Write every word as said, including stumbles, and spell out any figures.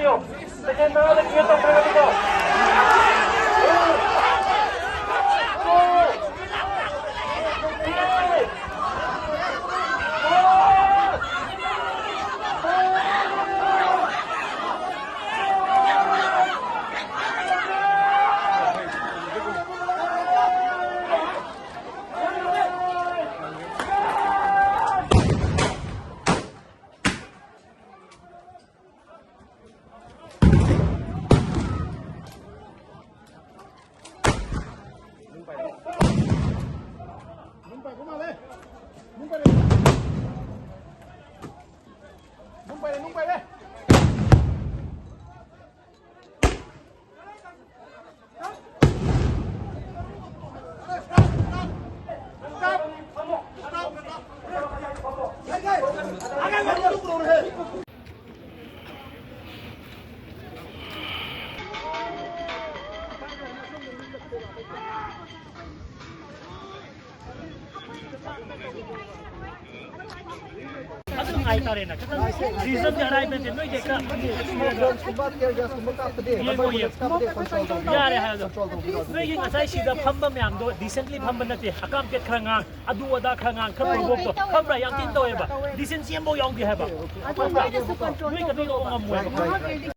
ꯁꯦꯀꯦꯟ ꯇꯔꯥꯗ ꯀ꯭ꯂꯤꯌꯔ ꯇꯧꯈ꯭ꯔꯒꯗꯤꯀꯣ꯫ ꯑꯗꯨ ꯍꯥꯏꯇꯥꯔꯦꯅ ꯈꯤꯇꯪ ꯔꯤꯖꯟꯗꯤ ꯑꯔꯥꯏꯕ ꯅꯠꯇꯦ꯫ ꯅꯣꯏꯗꯤ ꯍꯦꯛꯇ ꯁ꯭ꯃꯣꯛ ꯕꯣꯝꯒꯨꯝꯕ, ꯇꯤꯌꯔ ꯒ꯭ꯌꯥꯁꯀꯨꯝꯕ ꯀꯥꯞꯄꯗꯤ, ꯌꯦꯡꯉꯣ, ꯔꯕꯔ ꯕꯨꯂꯦꯠ ꯌꯦꯡꯉꯣ꯫ ꯀꯥꯞꯄꯗꯤ ꯀꯟꯇ꯭ꯔꯣꯜ ꯇꯧꯕ ꯌꯥꯔꯦ ꯍꯥꯏꯗꯣ꯫ ꯀꯟꯇ꯭ꯔꯣꯜ ꯇꯧꯕ ꯌꯥꯗꯦ꯫ ꯅꯣꯏꯒꯤ ꯉꯁꯥꯏ ꯁꯤꯗ ꯐꯝꯕ ꯃꯌꯥꯝꯗꯣ ꯗꯤꯁꯦꯟꯠꯂꯤ ꯐꯝꯕ ꯅꯠꯇꯦ꯫ ꯑꯀꯥꯝ ꯄꯦꯠ ꯈꯔ ꯉꯥꯡ, ꯑꯗꯨ ꯑꯗꯥ ꯈꯔ ꯉꯥꯡ, ꯈꯔ ꯍꯣꯏ, ꯍꯣꯏ, ꯄ꯭ꯔꯣꯚꯣꯛꯇꯣ ꯇꯧꯋꯦ꯫ ꯈꯪꯕ꯭ꯔꯥ? ꯌꯥꯝ ꯊꯤꯅ ꯇꯧꯋꯦꯕ꯫ ꯗꯤꯁꯦꯟꯁꯤ ꯑꯃꯐꯥꯎ ꯌꯥꯎꯗꯦ ꯍꯥꯏꯕ꯫ ꯑꯗꯨ ꯈꯪꯕ꯭ꯔꯥ? ꯃꯣꯏꯅꯁꯨ ꯀꯟꯇ꯭ꯔꯣꯜ ꯅꯣꯏ ꯀꯩꯅꯣ ꯇꯧꯕ ꯉꯝꯃꯣꯏꯕ꯫ ꯉꯥꯏꯈꯣ, ꯉꯥꯏꯈꯣ꯫